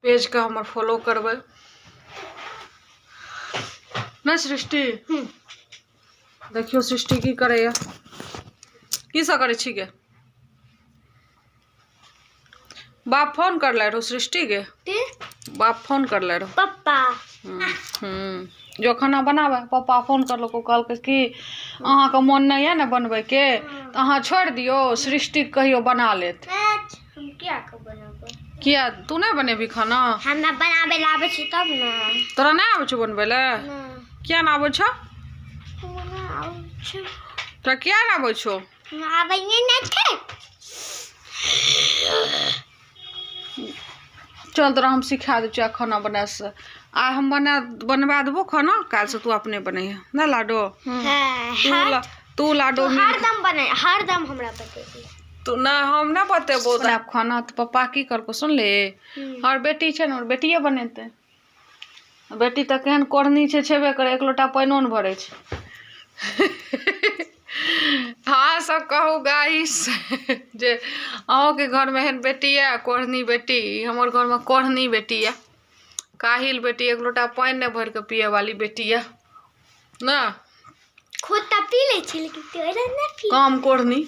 पेजके हमर फॉलो करबै नहि सृष्टि? देखियौ सृष्टि की करैया, की सब करै छी गे? बाप फोन करले रहो सृष्टि के? बाप फोन करले रहो। पप्पा। जो खाना बनाबै। पप्पा फोन करलको, कहलकै कि अहाँके मोन नहि यऽ ने बनबैके, तऽ अहाँ छोड़ि दियौ, सृष्टिके कहियो बना लेत। हम किया के बनेबै? किया, तू नहि बनेबही खाना? हमरा बनाबै लए आबै छै तब ने। तोरा नहि आबै छौ बनबै लए? नहि। किया नहि आबै छौ? हमरा नहि आबै छै। तोरा किया नहि आबै छौ? हमरा आबैए नहि छै। चल, तोरा हम सिखा दै छियौ खाना बनाए से। आइ हम बना बनवा देबो खाना, काल्हिसँ तू अपने बनैहे ने लाडो। तू तू लाडो मिल हरदम बने, हरदम हमरा बतेबी। तू नहि, हम नहि बतेबो बनायब खाना। तऽ पप्पा की करको सुनली? आओर बेटी छै ने, आओर बेटिए बनेतै। बेटी तऽ केहन कोढ़नी छै, छेबे करै, एक लोटा पानिओ नहि भरै छै। अहाँ सब कहू गाइस जे अहूँके घरमे एहन बेटी यऽ, कोढ़नी बेटी? हमर घरमे कोढ़नी बेटी यऽ, काहिल बेटी, एक लोटा पानि नहि भरि कऽ पियै वाली बेटी यऽ ने। खुद तऽ पी लै छै, लेकिन तोरा नहि पी। काम कोढ़नी।